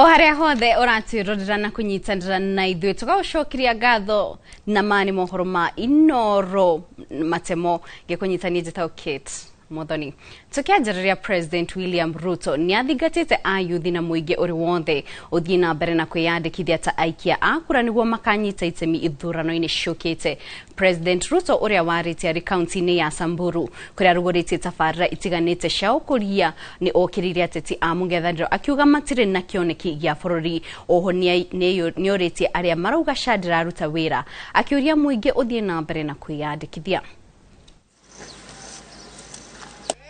O harĩa hothe ũratwĩrorera na kũnyitanĩra na ithuĩ, tũgagũcokeria ngatho na mani mohoro ma Inoro matemo ngĩkũnyitania. Njĩtagwo Kate Muthoni. Tukianjĩrĩria, President William Ruto nĩ athingatĩte ayuthi na mũingĩ ũrĩ wothe ũthiĩ na mbere na kwĩyandĩkithia ta aikia a kura nĩguo makanyita itemi ithurano-inĩ ciũkĩte. President Ruto, ũrĩa warĩtie arĩ kaunti-inĩ ya Samburu kũrĩa arugũrĩtie tabarĩra itiganĩte cia ũkũria, nĩ okĩrĩire ateti a mũng'ethanĩro akiuga matirĩ na kĩoneki gĩa bũrũri. Oho nĩ orĩtie arĩa marauga SHA ndĩraruta wĩra, akĩũria mũingĩ ũthiĩ na mbere na kwĩyandĩkithia.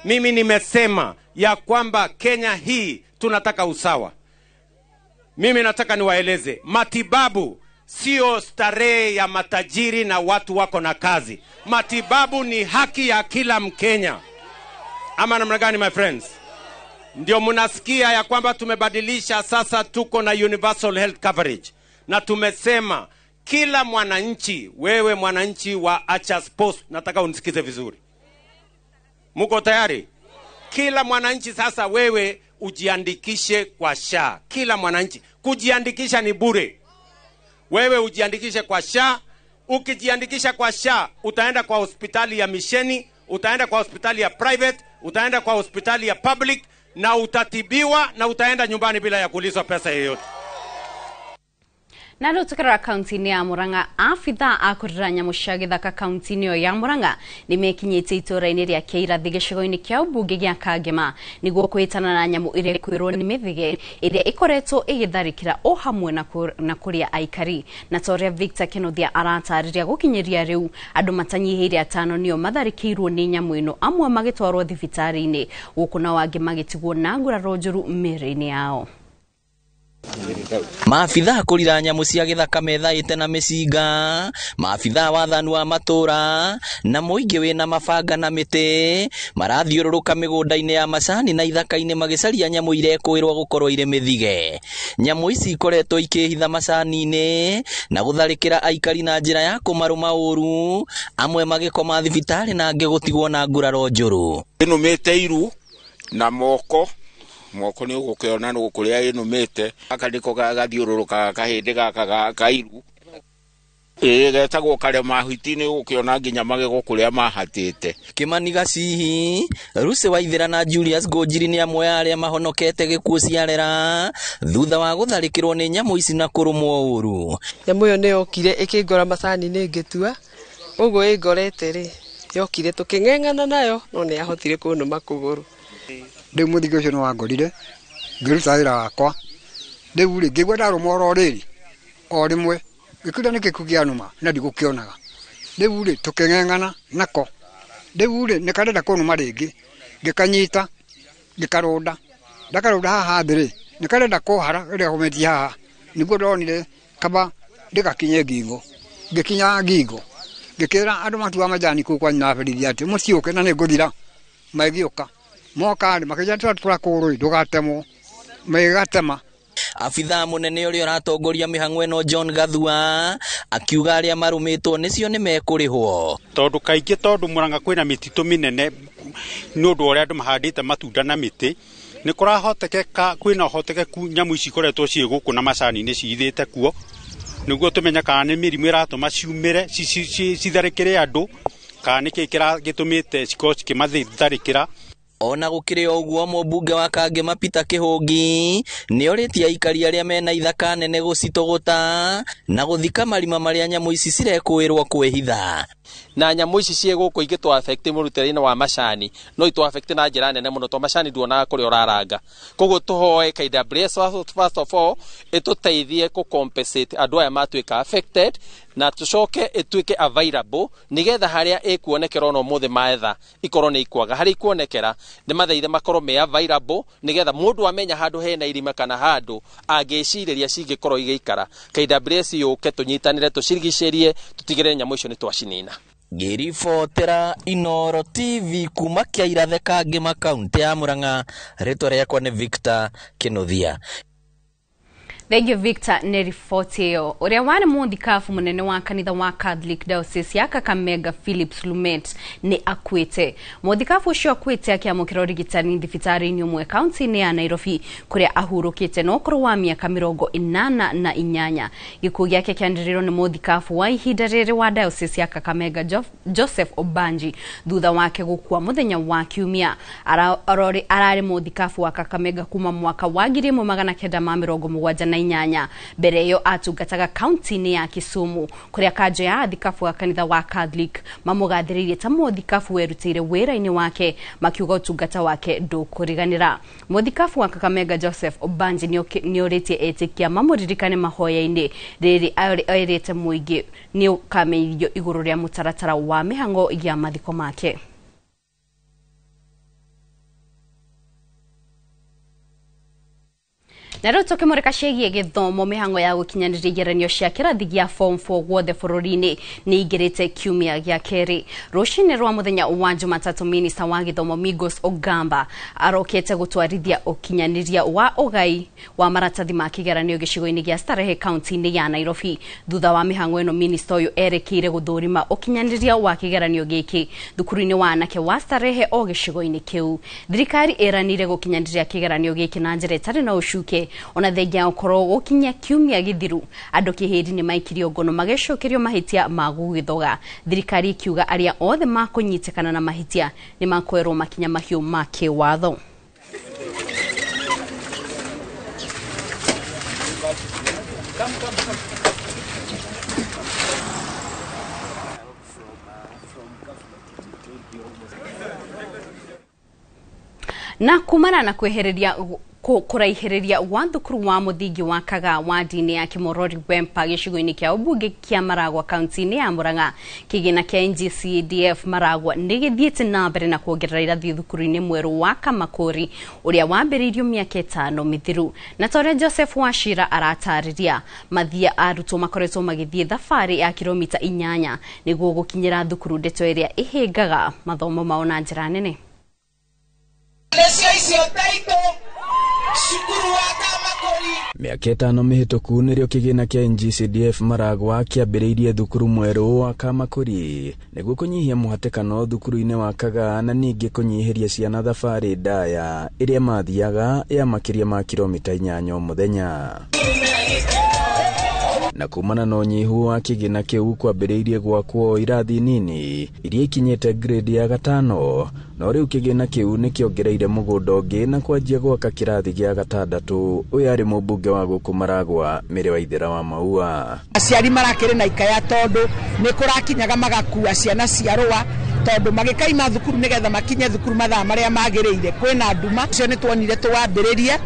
Mimi nimesema ya kwamba Kenya hii tunataka usawa. Mimi nataka niwaeleze, matibabu sio starehe ya matajiri na watu wako na kazi. Matibabu ni haki ya kila Mkenya, ama namna gani, my friends? Ndio mnasikia ya kwamba tumebadilisha sasa, tuko na universal health coverage, na tumesema kila mwananchi, wewe mwananchi wa Archers Post, nataka unisikize vizuri. Muko tayari? Kila mwananchi sasa, wewe ujiandikishe kwa SHA. Kila mwananchi kujiandikisha ni bure. Wewe ujiandikishe kwa SHA. Ukijiandikisha kwa SHA, utaenda kwa hospitali ya misheni, utaenda kwa hospitali ya private, utaenda kwa hospitali ya public na utatibiwa na utaenda nyumbani bila ya kulizwa pesa yoyote. Na rĩu tũkĩrora kaunti-inĩ ya Murang'a, abithaa a kũrera nyamũ cia gĩthaka kaunti-inĩ ĩyo ya Murang'a nĩ mekinyĩtie itũũra-inĩ rĩa Kĩirathi gĩcigo-inĩ kĩa ũmbunge gĩa Kangema nĩguo kwĩtana na nyamũ ĩrĩa ĩkwĩrwo nĩ mĩthige ĩrĩa ĩkoretwo ĩgĩtharĩkĩra o hamwe na kũrĩa aikari. Na ta ũrĩa Victor Kĩnuthia aratarĩria, gũkinyĩria rĩu andũ matanyihĩire atano nĩo matharĩkĩirwo nĩ nyamũ ĩno, amwe magĩtwarwo thibitarĩ-inĩ gũkũ nao angĩ magĩtigwo na nguraro njũru mĩĩrĩ-inĩ yao. Maabithaa kũrira nyamũ cia gĩthaka methaĩte na mĩcinga, maabithaa wathani wa matũra na mũingĩ wĩna mabanga na mĩtĩ marathiũrũrũka mĩgũnda-inĩ ya macani na ithaka-inĩ magĩcaria nyamũ irekũĩrwo gũkorwo irĩ mĩthige. Nyamũ ici ikoretwo ikĩhitha macani-inĩ na gũtharĩkĩra aikari na njĩra ya kũmarũma ũru, amwe magĩkoma thibitarĩ na angĩ gũtigwo na nguraro njũru. Ĩnũmĩte iru na moko moko nĩ ũgũkĩona nĩ kũrĩa ĩnũmĩte. Gaka nĩko gathiũrũrũkaga kahĩndĩ gaka ka iru, ĩĩ, getagwo karemahiti. Nĩ ũgũkĩona nginya magego kũrĩa mahatĩte. Kimani Gacihi, Lucy Waithera na Julius Ngũnjiri nĩ amwe a arĩa mahonokete gĩkuũ ciarera thutha wa gũtharĩkĩrwo nĩ nyamũ ici na kũrũmwo ũru. Nyamũ ĩyo nĩ yokire ĩkĩngora macani-inĩ ngĩtua, ũguo ĩngorete rĩ, yokire tũkĩng'eng'ana nayo no nĩ yahotire kũnũma kũgũrũ. Rĩu mũthigĩ ũcio nĩ wangorire ngĩruta wĩra wakwa. Rĩu rĩ, ngĩigua ndarũmwo oro rĩrĩ o rĩmwe, ngĩkĩũria nĩkĩ kĩu kĩanũma na ndigũkĩonaga. Rĩu rĩ, tũkĩng'eng'ana nako. Rĩu rĩ, nĩ karenda kũnũma rĩngĩ, ngĩkanyita ngĩkarũnda. Ndakarũnda haha thĩ rĩ, nĩ karenda kũhara rĩrĩa hometie haha, nĩguo ndonire kaba ndĩgakinye ngingo. Ngĩkinya ngingo, ngĩkĩra andũ matua majani kũu kwa nyina berithi atĩ mũciũke na nĩ ngũthira. Magĩũka, moka rĩ, makĩnjĩra tũratũra kũgũrũ ndũgatemwo, magĩgatema. Abithaa mũnene ũrĩa ũratongoria mĩhang'o ĩno John Gathua akiuga arĩa marũmĩtwo nĩcio nĩ mekũrĩhwo. Tondũ kaingĩ, tondũ Murang'a kwĩna mĩtitũ mĩnene nĩ ũndũ wa ũrĩa andũ mahandĩte matunda na mĩtĩ, nĩ kũrahotekeka, kwĩna ũhotekeku nyamũ ici ikoretwo ciĩ gũkũ na macani-inĩ cihithĩte kuo, nĩguo tũmenye kana nĩ mĩrimũ ĩratũma ciumĩre citharĩkĩre andũ kana nĩkĩ gĩtũmĩte cikorwo cikĩmatharĩkĩra. Ona gũkĩrĩ o ũguo, mũmbunge wa Kangema Peter Kĩhũngi nĩ orĩtie aikari arĩa mena ithaka nene gũcitũgũta na gũthika marima marĩa nyamũ ici cirekũĩrwo kwĩhitha. Na nyamũ ici ciĩ gũkũ ingĩtũ affect mũrutĩre-inĩ wa macani, no itũ affect na njĩra nene mũno, tondũ macani nduonaga kũrĩa ũraranga. Koguo tũhoe KWS first of all ĩtũteithie kũ compensate andũ aya matuĩka affected, na tũcoke ĩtuĩke available nĩgetha harĩa ĩkuonekera ona ũmũthĩ maetha ikorwo nĩ ikwaga, harĩa ikuonekera nĩ mathaithe makorwo me available nĩgetha mũndũ amenya handũ hena irima kana handũ angĩcirĩria cingĩkorwo igĩikara. KWS yũke tũnyitanĩre, tũcirigicĩrie, tũtigĩrĩre nyamũ icio nĩ twacinina. Ngĩribotera Inoro TV kuma Kĩairathe, Kangema, kaunti ya Murang'a, rĩtwa rĩakwa nĩ Victor Kĩnuthia. Thank you Victor nĩ riboti ĩyo. Ũrĩa warĩ mũthikabu mũnene wa kanitha wa Catholic Diocese ya Kakamega Phillips Lumet nĩ akuĩte. Mũthikabu ũcio akuĩte akĩamũkĩra ũrigitani thibitarĩ-inĩ ũmwe kaunti-inĩ ya Nairobi kũrĩa ahurũkĩte na ũkũrũ wa mĩaka 88. Gĩkuũ gĩake kĩanĩrĩirwo nĩ mũthikabu wa ihinda rĩrĩ wa Diocese ya Kakamega Joseph Obanji thutha wake gũkua mũthenya wa Kiumia. Ararĩ mũthikabu wa Kakamega kuma mwaka wa 1978. Mbere ĩyo atungataga kaunti-inĩ ya Kisumu kũrĩa kanjo ya athikabu wa kanitha wa Catholic mamũgathĩrĩirie ta mũthikabu werutĩire wĩra-inĩ wake makiuga ũtungata wake ndũkũriganĩra. Mũthikabu wa Kakamega Joseph Obanji nĩorĩtie etĩkia mamũririkane mahoya-inĩ rĩrĩ erĩte mũingĩ nĩũkamenyithio igũrũ rĩa mũtaratara wa mĩhang'o ya mathiko make. Na rĩu tũkĩmũrĩka ciĩgiĩ gĩthomo, mĩhang'o ya gũkinyanĩria igeranio cia kĩrathi gĩa form 4 guothe bũrũri-inĩ nĩ ingĩrĩte kiumia gĩa kerĩ. Rũcinĩ rwa mũthenya wa Jumatatũ, minista wa gĩthomo Migos Ogamba arokete gũtwarithia ũkinyanĩria wa ũgai wa maratathi ma kĩgeranio gĩcigo-inĩ gĩa Starehe kaunti-inĩ ya Nairobi. Thutha wa mĩhang'o ĩno, minista ũyũ erekeire gũthũrima ũkinyanĩria wa kĩgeranio gĩkĩ thukuru-inĩ wa anake wa Starehe o gĩcigo-inĩ kĩu. Thirikari ĩranire gũkinyanĩria kĩgeranio gĩkĩ na njĩra ĩtarĩ na ũcuke, ona thengia gũkorwo gũkinya kiumia gĩthiru andũ kĩhĩri nĩ maikirio ngono magĩcokerio mahĩtia ma gũgĩthoga. Thirikari ikiuga arĩa othe makũnyitĩkana na mahĩtia nĩ makwerwo makinya mahiũ ma kĩwatho. Na kumana na kwehereria kũraihĩrĩria gwa thukuru wa mũthingi wa Kagaa wadi-inĩ ya Kimorori Wempa gĩcigo-inĩ kĩa ũmbunge kĩa Maragwa kaunti-inĩ ya Murang'a, kĩgĩna kĩa NGCDF Maragwa nĩ gĩthiĩte na mbere na kuongerera irathi thukuru-inĩ mwerũ wa Kamakori ũrĩa wambĩrĩirio mĩaka 5 mĩthiru. Na ta ũrĩa Joseph Wachira aratarĩria, mathia arutwo makoretwo magĩthiĩ thabarĩ ya kilomita 8 nĩguo gũkinyĩra thukuru, ndeto ĩrĩa ĩhĩngaga mathomo mao na njĩra nene. Mĩaka 5 mĩhĩtũku nĩrĩo kĩgĩna kĩa NGCDF Maragwa kĩambĩrĩirie thukuru mwerũ wa Kamakori nĩguo kũnyihia mũhatĩkano thukuru-inĩ wa Kagaa na ningĩ kũnyihĩria ciana thabarĩ ndaya ĩrĩa mathiaga ya makĩria ma kilomita 8 o mũthenya. Na kumana na ũnyihu wa kĩgĩna kĩu kwambĩrĩirie gwakwo irathi nini iria ikinyĩte grade ya 5, no rĩu kĩgĩna kĩu nĩkĩongereire mũgũnda ũngĩ na kwanjia gwaka kĩrathi gĩa 6. Ũyũ arĩ mũmbunge wa gũkũ Maragwa, Mary Waithera wa Maua. Aciari marakĩrĩ na ikaya tondũ nĩ kũrakinyaga magakua ciana cia rũa tondũ magĩkaima thukuru nĩgetha makinye thukuru mathaa marĩa magĩrĩire. Kwĩna nduma ũcio nĩ tuonire tũwambĩrĩrie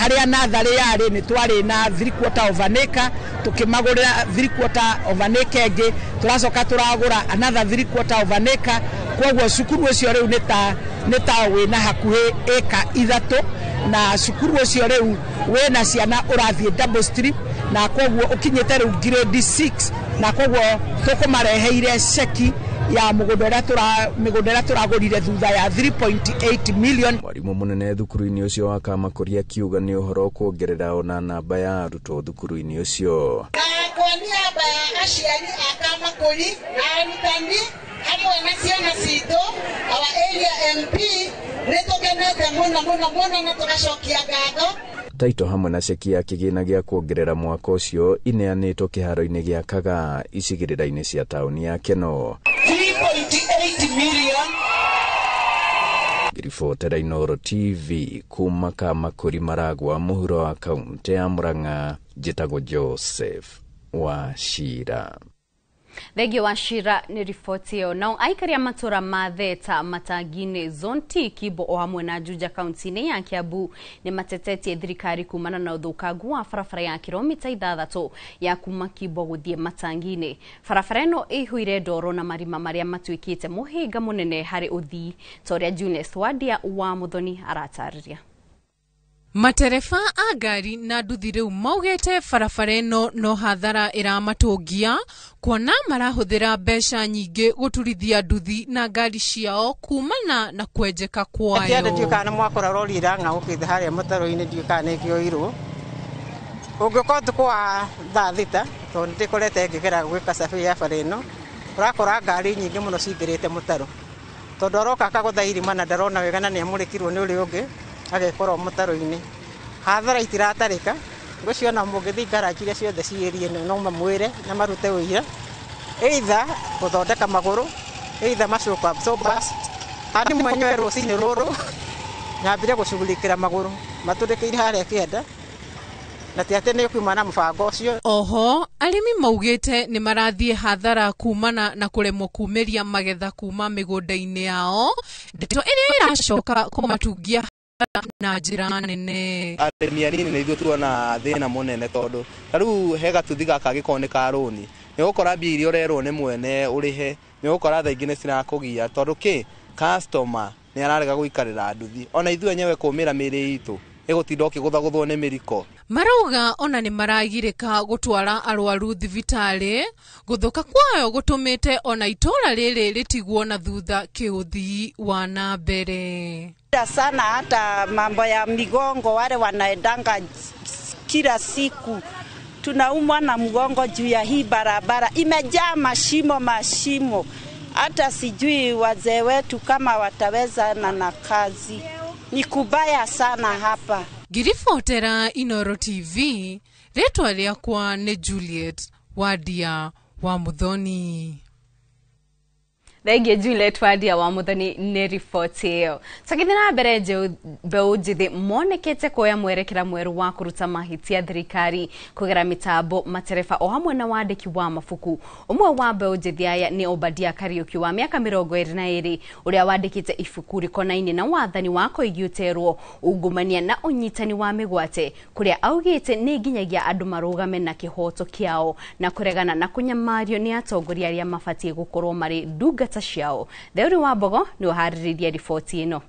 harĩa natharĩ yarĩ nĩ twarĩ na 3/4 of an acre, tukĩmagũrĩra 3/4 of an acre ĩngĩ, tũracoka tũragũra another 3/4 of an acre. Koguo cukuru ũcio rĩu nĩ ta wĩna hakuhĩ ĩka 3, na cukuru ũcio rĩu wĩna ciana ũrathiĩ double stream, na koguo ũkinyĩte rĩu grade 6, na koguo tũkũmareheire ceki ya mũgũnda ũrĩa tũragũrire thutha ya 3.8 million. Mwarimu mũnene thukuru-inĩ ũcio wa Kamakori akiuga nĩ ũhoro kuongerera ona namba ya arutwo thukuru-inĩ ũcio. Kwa niaba ya aciari a Kamakori na arutani hamwe na ciana citũ, our area MP, nĩ tũkenete mũno mũno mũno na tũgacokia ngatho. Taito hamwe na ceki ya kĩgĩna gĩa kuongerera mwaka ũcio ineanĩtwo kĩharo-inĩ gĩa Kagaa icigĩrĩra-inĩ cia taũni ya Keno. 3.8 million. Ngiribotera Inooro TV kuma Kamakori Maragwa mũhuro wa kaunti ya Murang'a, njĩtagwo Joseph Wachira. Thengio Wachira nĩ riboti ĩyo. Nao aikari a matũra ma Theta, Matangini, Zone T, Kibo o hamwe na Juja kaunti-inĩ ya Kiambu nĩ matetetie thirikari kumana na ũthũkangu wa barabara ya kilomita 6 ya kuma Kibo gũthiĩ Matangini. Barabara ĩno ĩihũire ndoro na marima marĩa matuĩkĩte mũhĩnga mũnene harĩ ũthii, ta ũrĩa Junes Wadia wa Muthoni aratarĩria. Matereba a ngari na nduthi rĩu maugĩte barabara ĩno no hathara ĩramatũngia kuona marahũthĩra mbeca nyingĩ gũturithia nduthi na ngari ciao kumana na kwenjeka kwayo. Ndiũĩ kana mwakora rori ĩrang'aũkĩte harĩa mũtaro-inĩ, ndiũĩ kana nĩkĩoirwo. Ũngĩũka ũtukũ wa thaa 6 tondũ nĩndĩkorete ngĩgera gwĩka survey ya bara ĩno, ũrakora ngari nyingĩ mũno cingĩrĩte mũtaro, tondũ aroka akagũtha irima na ndarona wega na nĩamũrĩkirwo nĩ ũrĩa ũngĩ agekora mũtaro-inĩ. Hathara itiratarĩka, ngwĩciria mũngĩthiĩ garage iria ciothe ciĩ area ĩno no mamwĩre na marute ũira, either gũthondeka magũrũ, either macoka absorbers. Ani mwenyewe rũcinĩ rũrũ nyambire gũcugurikĩra magũrũ matũrĩkĩire harĩa kĩanda, na ti atĩ nĩ kuma na mũbango ũcio. Oho arĩmi maugĩte nĩ marathiĩ hathara kumana na kũremwo kumĩria magetha kuma mĩgũnda-inĩ yao, ndeto ĩrĩa ĩracoka kũmatungia na njĩra nene. Arĩmi anini nĩ ithuĩ tuona thĩna mũnene, tondũ ta rĩu he gatuthi gaka gĩkoragwo nĩ ka rũni, nĩ ũgũkora mbia iria ũrerwo nĩ mwene ũrĩhe, nĩ ũgũkora thaa ingĩ nĩ cirakũgia, tondũ kĩ customer nĩ ararega gũikarĩra nduthi, ona ithuĩ enyewe kũmĩra mĩrĩ itũ ĩgũtinda ũkĩgũthagũthwo nĩ mĩriko. Marauga ona nĩ maragirĩka gũtwara arwaru thibitarĩ, gũthũka kwayo gũtũmĩte ona itũra rĩrĩ rĩtigwo na thutha kĩũthii wa na mbere. Sana hata mambo ya migongo, wale wanaendanga kila siku tunaumwa na mgongo juu ya hii barabara imejaa mashimo mashimo, hata sijui wazee wetu kama wataweza na kazi ni kubaya sana hapa. Ngiribotera Inooro TV, rĩtwa rĩakwa nĩ Juliet Wadia wa Muthoni. Thengiũ Juliet Wadia wa Muthoni nĩ riboti ĩyo. Tũgĩthiĩ na mbere, mbeũ njĩthĩ monekete kuoya mwerekera mwerũ wa kũruta mahĩtia thirikari kũgera mĩtambo, matereba o hamwe na wandĩki wa mabuku. Ũmwe wa mbeũ njĩthĩ aya nĩ Obadia Kariuki wa mĩaka 22, ũrĩa wandĩkĩte ibuku rĩkonainie na wathani wa Koigi Ũterwo, ungumania na ũnyitani wa mĩgwate, kũrĩa augĩte nĩ nginyagia andũ marũgame na kĩhoto kĩao na kũregana na kũnyamario nĩ atongoria arĩa mabatiĩ gũkorwo marĩ ndungata ciao. Theuri wa Mbogo nĩ ũharĩrĩirie riboti ĩno.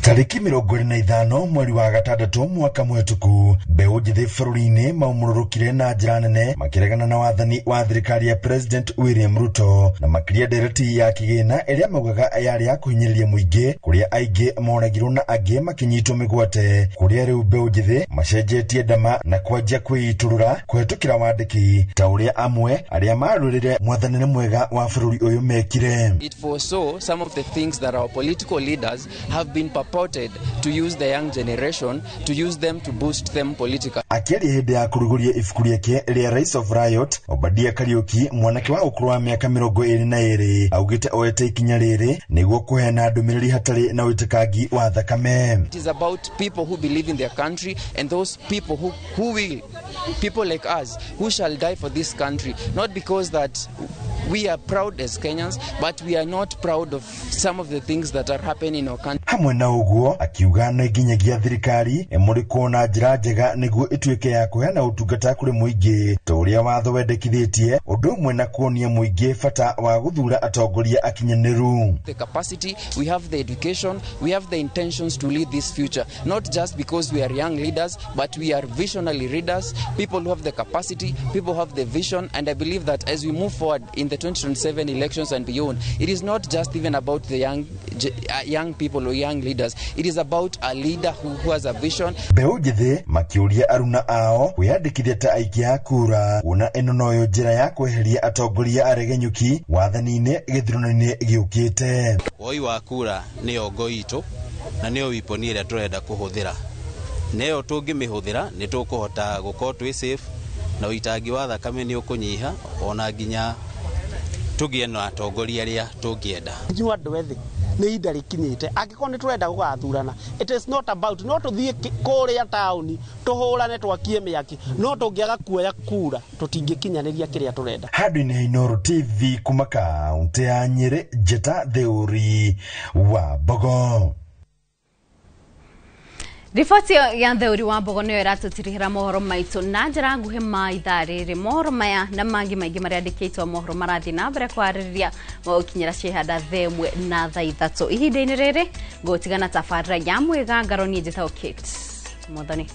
Tarĩki 25 mweri wa 6 mwaka mũhĩtũku, mbeũ njĩthĩ bũrũri-inĩ maumũrũrũkire na njĩra nene makĩregana na wathani wa thirikari ya President William Ruto, na makĩria ndereti ya kĩgĩna ĩrĩa maugaga yarĩ ya kũhinyĩrĩria mũingĩ, kũrĩa aingĩ moragirwo na angĩ makĩnyitwo mĩgwate, kũrĩa rĩu mbeũ njĩthĩ macenjetie ndama na kwanjia kwĩitũrũra kũhetũkĩra wandĩki ta ũrĩa amwe arĩa marũĩrĩire mwathanĩre mwega wa bũrũri ũyũ mekire. It foresaw some of the things that our political leaders have been purported to use the young generation, to use them to boost them politically. Akĩaria hĩndĩ ya kũrugũria ibuku rĩake rĩa Rise of Riot, Obadia Kariuki, mwanake wa ũkũrũ wa mĩaka 22, augĩte oete ikinya rĩrĩ nĩguo kũheana ndũmĩrĩri hatarĩ na ũitĩkangi wa thakame. It is about people who believe in their country and those people who will, people like us, who shall die for this country, not because that we are proud as Kenyans, but we are not proud of some of the things that are happening in our country. Hamwe na ũguo akiuga no nginyagia thirikari ĩmũrĩkwo na njĩra njega nĩguo ĩtuĩke ya kũheana ũtungata kũrĩ mũingĩ ta ũrĩa watho wendekithĩtie, ũndũ ũmwe na kuonia mũingĩ bata wa gũthura atongoria akinyanĩru. The capacity, we have the education, we have the intentions to lead this future, not just because we are young leaders, but we are visionary leaders, people who have the capacity, people who have the vision, and I believe that as we move forward in the 2027 elections and beyond, it is not just even about the young people or young leaders. It is about a leader who has a vision. Mbeũ njĩthĩ makĩũria aruna ao kwĩyandĩkithia ta aikia a kura, kuona ĩno noyo njĩra ya kweheria atongoria aregenyũki wathani-inĩ gĩthurano-inĩ gĩũkĩte. Woi wa kura nĩyo ngo itũ na nĩyo wiponi ĩrĩa tũrenda kũhũthĩra, nĩyo tũngĩmĩhũthĩra nĩ tũkũhota gũkorwo twĩ safe na ũitangi wa thakame nĩ ũkũnyiha ona nginya tũgĩe na atongoria arĩa tũngĩenda. Inyuĩ andũ ethĩ nĩ ihinda rĩkinyĩte, angĩkorwo nĩ tũrenda gũgathurana, it is not about no tũthiĩ kũrĩa taũni tũhũrane twakie mĩaki, no tũngĩaga kuoya kura tũtingĩkinyanĩria kĩrĩa tũrenda. Handũ-inĩ ha Inooro TV kuma kaũntĩ ya Nyĩrĩ, Njĩta Theuri wa Mbogo. Riboti ya Theuri wa Mbogo nĩyo ĩratũtirihĩra mohoro maitũ na njĩra nguhĩ ma ithaa rĩrĩ. Mohoro maya na mangĩ maingĩ marĩa andĩkĩtwo mohoro marathiĩ na mbere kwarĩrĩria magũkinyĩra ciĩhanda thaa 1 na thaa 3. Ihinda-inĩ rĩrĩ ngũtigana tabarĩra ya mwĩgangaro, niĩ njĩtagwo Kate Muthoni.